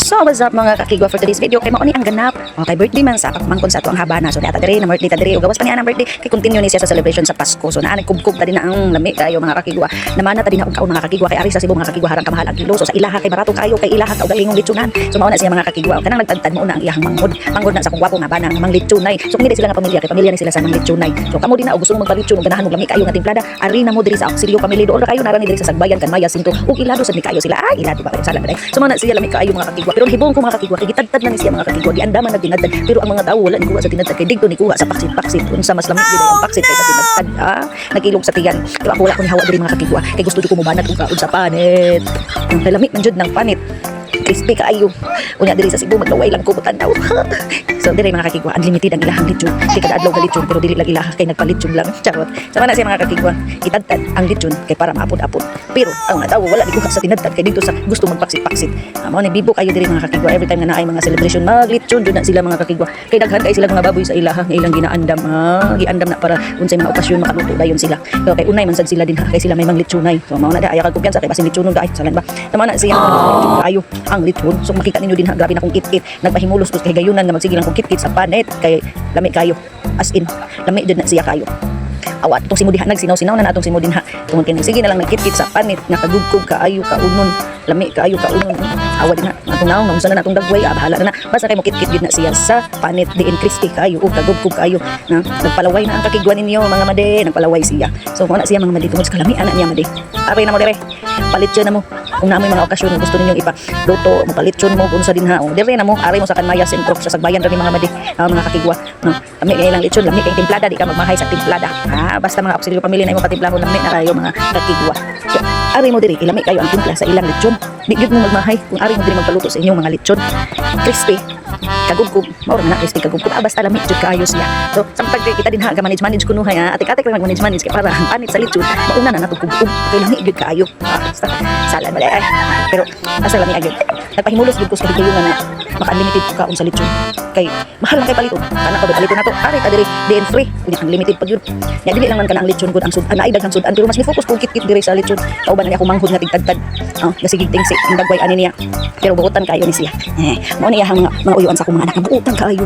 So, what's up, mga kakigwa? For today's video, kay mao ni ang ganap. Okay, birthday man sa pagmangkon sa ato ang habana. So, niata diri na birthday ta diri ug gawas pa niya ang birthday kay continue ni siya sa celebration sa Pasko. So, naa nagkubkob ta din na ang lami kayo, mga kakigwa. Namana ta din na og kaon, mga kakigwa, kay ari sa Cebu, mga kakigwa, harang kamahal ang kilo. So, sa ilaha kay barato kayo kay ilaha kaugalingong litsunan. So, mao na siya, mga kakigwa. Kanang nagtadtad mo na ang iyahang manghod. Manghod na sa kong gwapo nga bana ang manglitsunay. So, kung sila nga pamilya kay pamilya ni sila sa manglitsunay. So, kamo din na og gusto mo magpalitsun ug ganahan mo lami kayo nga timplada, ari na mo diri sa Auxilio Family. Dool ra kayo nara ni diri sa Sagbayan kan Maya Sinto. Ug ilado sad ni kayo sila. Ay, ilado ba kayo sala ba? So, mao na siya, lami kaayo, mga kakigwa. Pero hibong ko, mga kakigwa, kay gitadtad na ni siya, mga kakigwa. Giandaman na tinadtad. Pero ang mga tao wala ni kuha sa tinadtad kay didto ni kuha sa paksit-paksit. Unsa mas lami gid ang paksit kaysa tinadtad? Ah, nagilog sa tiyan. Pero ako wala ko nihawa diri, mga kakigwa. Kay gusto jud ko mubanat og kaon sa panit. Ang lami man jud ng panit. Crispy kaayo. Unya diri sa Cebu maglaway lang ko tan-aw. So diri, mga kakigwa, unlimited ang ilahang lechon. Kay kada adlaw galechon pero dili lang ilaha kay nagpalechon lang. Charot. Sama na siya, mga kakigwa. Itadtad ang lechon kay para maapod-apod. Pero ang mga tao wala ni kuha sa tinadtad kay dito sa gusto magpaksit-paksit. Ah, mao ni bibo kayo diri, mga kakigwa. Every time nga naay mga celebration, maglechon jud na sila, mga kakigwa. Kay daghan kay sila mga baboy sa ilaha nga ilang ginaandam. Ah, giandam na para unsay mga okasyon makaluto dayon sila. So, kay unay man sad sila din ha, kay sila may manglechonay. So mao na da ayaw kag kumpiyansa kay basin lechonon ka ay salan ba. Tama na siya kayo ang lechon. So makita ninyo din ha, grabe na kong kit-kit. Nagpahimulos ko kay gayunan nga magsige lang kong kit-kit sa panit kay lami kayo. As in, lami jud na siya kayo. Awa itong si Mudiha, nagsinaw-sinaw na natong si Mudinha. Tungod kay sige na lang nagkit-kit sa panit, nakagugkog kaayo kaunon, lami kaayo kaunon. Awa din ha, atong naong, naunsa na natong dagway, ah, bahala na na. Basta kay mo kit-kit gid na siya sa panit diin crispy kaayo ug kagugkog kaayo. Na nagpalaway na ang kakigwa ninyo, mga made, nagpalaway siya. So mao na siya, mga made, tungod sa kalami ana niya, made. Aray na mo dire. Palit na mo. Kung naa moy mga okasyon gusto ninyong ipa luto, mapalitson mo kung sa dinha. Oh, dire na mo, aray mo sa Kanmaya Sentro sa Sagbayan ra ni, mga made, ah, mga kakigwa. No. Lami kay ilang lechon, lami kay timplada, di ka magmahay sa timplada. Ah, basta mga auxilio pamilya na imo patimplahon, lami na kayo, mga kakigwa. So, ari mo diri, ilami kayo ang timpla sa ilang lechon. Di gyud mo magmahay kung ari mo diri magpaluto sa inyong mga lechon. Crispy, kagubkob, mao ra na crispy kagubkob. Ah, basta lami jud kaayo siya. So, samtang kay kita din ha, ga manage manage kuno ha, atik-atik lang mag-manage manage kay para ang panit sa lechon, mauna na nato kubkob kay lami jud kaayo. Ah, basta salan ba ay. Pero asa lami agad. Nagpahimulos jud ko sa higayungan na maka-unlimited ko kaon sa lechon. Kay mahal man kay palito. Kana pa palito nato. Ari ta diri DN free. Unya unlimited pag yun. Nya dili lang man kana ang lechon gud ang sud-an, naay daghang sud-an pero mas ni focus kong kit-kit diri sa lechon. Kauban na ako manghod nga tigtadtad. Oh, gasigig tingsi ang dagway ani niya. Pero buotan kayo ni siya. Eh, mao ni iyahang mga uyuan sa akong mga anak nga buotan kaayo.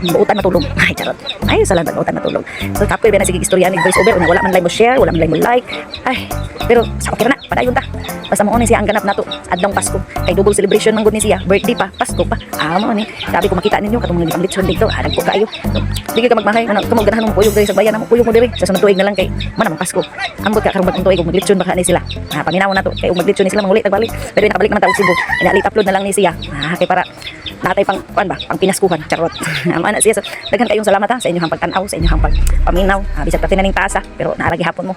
Buotan matulog. Ay, charot. Ay, salamat, buotan matulog. So kapoy ba na sige istorya ni voice over, unya wala man like mo share, wala man like mo like. Ay, pero sa okay ra na, padayon ta. Basta mao ni siya ang ganap nato adlong Pasko. Kay double celebration man gud ni siya, birthday pa, Pasko pa. Ah, mao ni. Sabi ko makita ninyo katong mga gipang dito, ah, dagko kaayo. So, di ka magmahay, ano, kamo ganahan mo kuyog diri sa bayan, mo kuyog mo diri sa sunod tuig na lang kay man ang Pasko. Ambot ka karong bagong tuig ug maglitsyon baka ni sila. Ah, paminaw na to kay ug maglitsyon ni sila manguli tagbalik. Pero nakabalik naman ta og Cebu. Nya upload na lang ni siya. Ah, kay para natay pang kuan ba, pang pinaskuhan. Charot. Ama na siya. So, daghan kayong salamat ha sa inyong pagtan-aw, sa inyong pagpaminaw. Ah, bisag pati na ning tasa, pero naa ra gihapon mo.